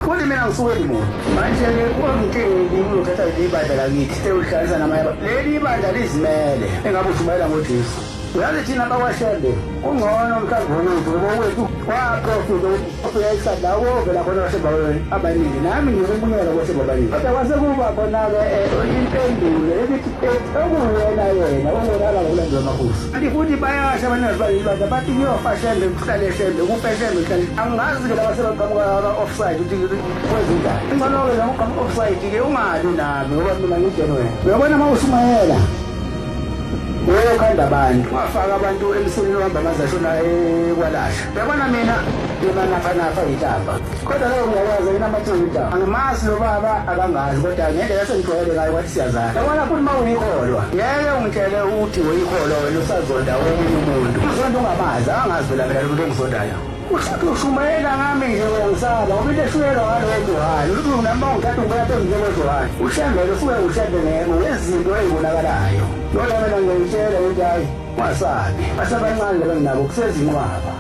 Futhi mina ngisuke limoni. Manje-ke ungangitsheli uzothatha leli ibandla lakithi sewuhlanganisa namanye. Leli ibandla lizimele engabe ushumayela ngoJesu. Uyazi thina bakwaShembe kungcono mhlawumbe ukuthi ngoba wethu waprofita ukuthi ufika isikhathi la wovela khona kwaShembe abaningi nami ngiyomunye kwaShembe abaningi. Kodwa kwase kuba khona-ke impendulo ebithi okuwena yena ubonakala ngokulandela amakhosi. Kanti futhi bayasho abanikazi baleli bandla bathi kuyofa Shembe kuhlale Shembe kufe Shembe kuhlale. Angazi-ke laba sebaqhamuka aba-offside ukuthi kwenzenjani. Ingcono-ke noma uqhamuka offside-ke ungalwi nami ngoba mina ngigenuine. Uyabona uma ushumayela uyokhanda abantu ungafaka abantu emsulini ohamba amanzi ashona ekwalasha. Uyabona mina ngimanafanafa yintaba. Kodwa leyo ngiyakwazi ayinamathungu indaba. Angimazi lo baba akangazi kodwa ngendlela esengijwayele ngayo kwathi siyazana. Yabona futhi uma uyikholwa ngeke ungitshele ukuthi uyikholwa wena usazonda omunye umuntu. Uzonda ungamazi akangazi phela mina lo muntu engizondayo. Ushuthi ushumayela ngami nje uyangisaba ngoba into eshuyelwa ngalowo Johane. Uthi nami uma ungithatha ungibeka phezu njengoJohane. Ushembe-ke usuke ushembe ngezinto ey'bonakalayo. Kodwa mina ngiyayitshela ukuthi hhayi ungasabi. Basebancane laba enginabo kusezinqwaba.